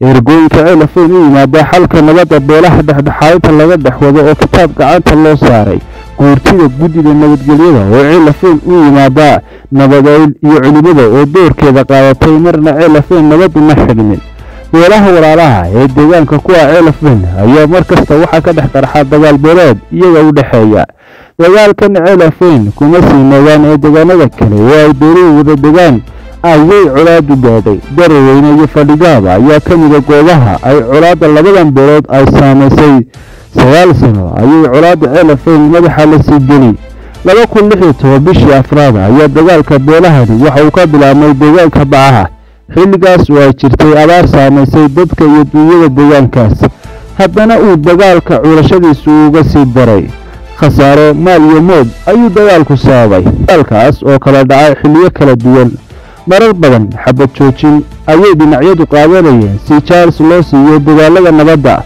Ergooyinka Ceelafeyn u yimaada xalka nabadda beelaha dhexdhexaadinta laga dhex wado oo kitaab gacanta loo saaray, guurtida guddida nabadgelyada oo Ceelafeyn u yimaada nabadeyn iyo culimada oo doorkeeda qaadatay, marna Ceelafeyn nabaddu ma xidhmin. Beelaha walaalaha ee deegaanka kuwa Ceelafeyn ayaa mar kasta waxaa ka dhex qarxa dagaal beeleed iyaga u dhexeeya. Dagaalkan Ceelafeyn kuma sii nagaan ee deegaanada kale oo ay beeluhu wada degaan ayay colaadu gaadhay. Daraweyne iyo Fadhigaaba ayaa ka mida goobaha ay colaadda labadan beelood ay saamaysay. 9 sano ayay colaadda Ceelafeyn madaxa la sii geli. 2016 bishii afraad ayaa dagaalka beelahani waxa uu ka bilaabmay deegaanka Bacaha, xilligaas oo ay jirtay abaar saamaysay dadka iyo duunyada deegaankaas. Haddana uu dagaalka curashadiisu uga sii daray, khasaaro maal iyo mood ayuu dagaalku sababay. Dagaalkaas oo kala dhacay xilliyo kala duwan, marar badan xabad joojin ayay dhinacyadu qaadanayeen si Charles loo siiyo dagaalada nabadda.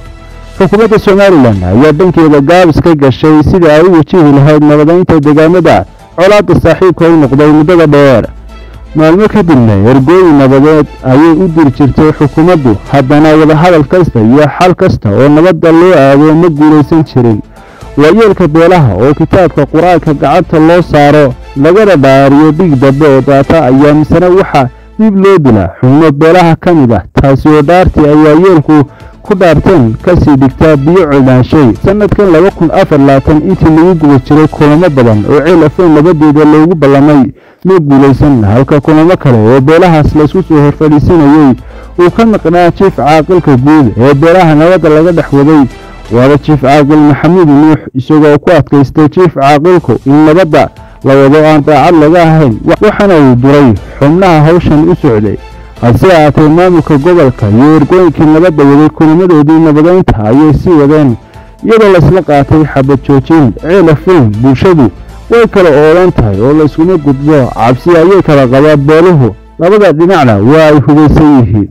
Xukuumadda Somalilan ayaa dhankeeda gaabis ka gashay sidii ay u wajihi lahayd nabadeynta deegaamada colaadda saaxiibka u noqday muddada dheer. Maalmo kadibna ergooyin nabadeed ayay u diri jirtay xukuumaddu, haddana wadahadal kasta iyo xal kasta oo nabadda loo aado ma guulaysan jirin. Waayeelka beelaha oo kitaabka Qur-aanka gacanta loo saaro lagana dhaariyo dhig dambe oo daata ayaa misena waxaa dib loo dilaa xubno beelaha ka mid ah, taasi oo dhaartii ay waayeelku ku dhaarteen kasii dhigtaa biyo codaanshay. Sanadkan 2024 intii lagu guda jiray kulamo badan oo Ceelafeyn nabadeeda loogu ballamay ma guulaysan, halka kulamo kale oo beelahaas laysku soo horfadhiisanayey uu ka maqnaa jiif caaqilka guud ee beelaha nabadda laga dhex waday, waaba jiif caaqil Maxamuud Nuux, isagoo ku adkaystay jiif caaqilku in nabadda la wado aan daacad laga ahayn, waxaana uu duray xubnaha hawshan u socday. Hase ahaatee maamulka gobolka iyo ergooyinkii nabadda waday kulamadoodii nabadeynta ayay sii wadeen, iyadoo laysla qaatay xabad joojin. Ceelafeyn bulshadu way kala oodan tahay oo layskuma gudbo, cabsi ayay kala qabaa beeluhu, labada dhinacna waa ay hubaysan yihiin.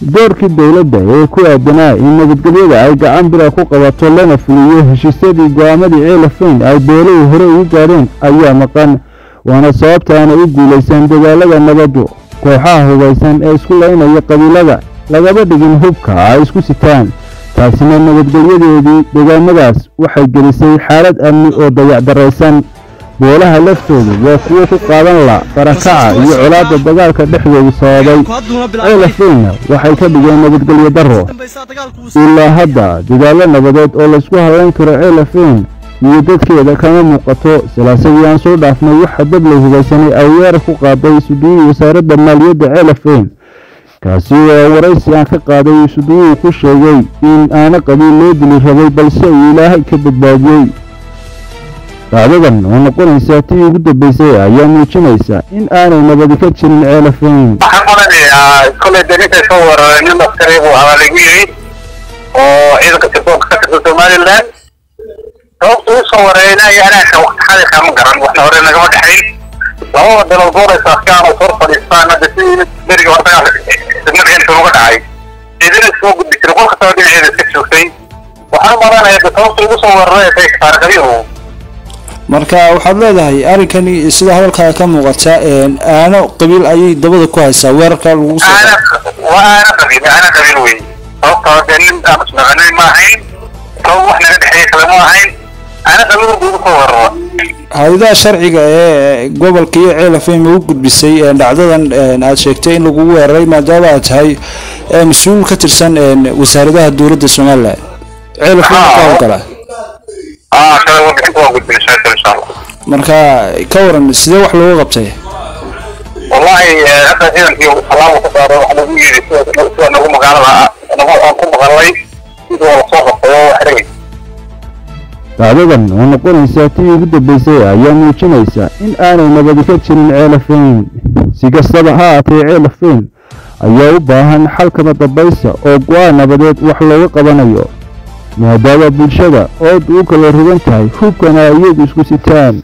Doorkii dowladda ee ku aadanaa in nabadgelyada ay gacan bira ku qabato lana fuliyo heshiisyadii go'aamadii Ceelafeyn ay beeluhu hore ugu gaadheen ayaa maqan, waana sababta aanay u guulaysan dagaalada nabaddu. Kooxaha hubaysan ee isku laynaya qabiilada lagama dhigin hubka ay isku sitaan, taasina nabadgelyadeedii deegaamadaas waxay gelisay xaalad amni oo dayacdaraysan. Beelaha laftoodu waa kuwo ku qaadan la barakaca iyo colaadda dagaalka dhexdoodu sababay, Ceelafeynna waxay ka dhigeen nabadgelyo darro. Ilaa hadda dagaallo nabadeed oo laysku hallayn karo Ceelafeyn iyo dadkeeda kama muuqato. Salaasadii aan soo dhaafnay waxaa dab la hubaysanay ay weerar ku qaaday isuduwihii wasaaradda maaliyadda Ceelafeyn, kaasi oo waraysi aan ka qaaday isuduwuhu ku sheegay in aana qabiil loo dili rabay, balse uu Ilaahay ka badbaadiyey. Dhacdadan oo noqonaysa tii ugu dambeysay ayaa muujinaysa in aanay nabadi ka jirin Ceelafeyn. Waxaan odhanayaa kolay dee ninka soo weeraray nin askari buu ahaa lagu yidhi oo ciidanka sirdoonka ka tirsan Somaliland. Sababta uu soo weerarayna iyo anaaka waqti xadirka ma garan, waxna hore nagama dhexayn. Labada bilood gooraysa askaar oo soo fadhiistaan hadda sidii beriga hore dagaalka degmada inta uga dhacay ciidana soo gudbi jiray, qol kastaba dhinaceeda iska joogtay. Waxaan u malanaya de sababta ugu soo weeraray tay taariikhdii. Marka waxaad leedahay arrinkani sida hadalkaaga ka muuqata aano qabiil ayay dabada ku haysaa weerarka lagu soo aana waa aana qabiil, aana qabiil wey. Sababtoo dee nin aan isnaqanin ma ahayn, sabab wax naga dhexeeya kale ma ahayn, aana qabiil buu ugu soo weerara. Hay-adaha sharciga ee gobolka iyo Ceelafeyn ma u gudbisay dhacdadan aad sheegtay in lagugu weeraray, maadaama aad tahay mas-uul ka tirsan wasaaradaha dowladda Somaliland Ceelafeyn ka howlgala? Kale warbixinta waan gudbin insha Allah. Marka ka waran sidee wax looga qabtay? Wallahi hadda ciidankii tallaabo ka saaray waxa lagu yidhi sida nagu magaalada nagu aan ku maqalay sida waa lasoo qabtay oo xiray. Dhacdadan oo noqonaysa tii ugu dambeysay ayaa muujinaysa in aanay nabadi ka jirin Ceelafeyn. Si kastaba ha ahaatee Ceelafeyn ayaa u baahan xalkama dambaysa oo go-aan nabadeed wax looga qabanayo, maadaama bulshada ood u kala rogan tahay hubkana iyagu isku sitaan.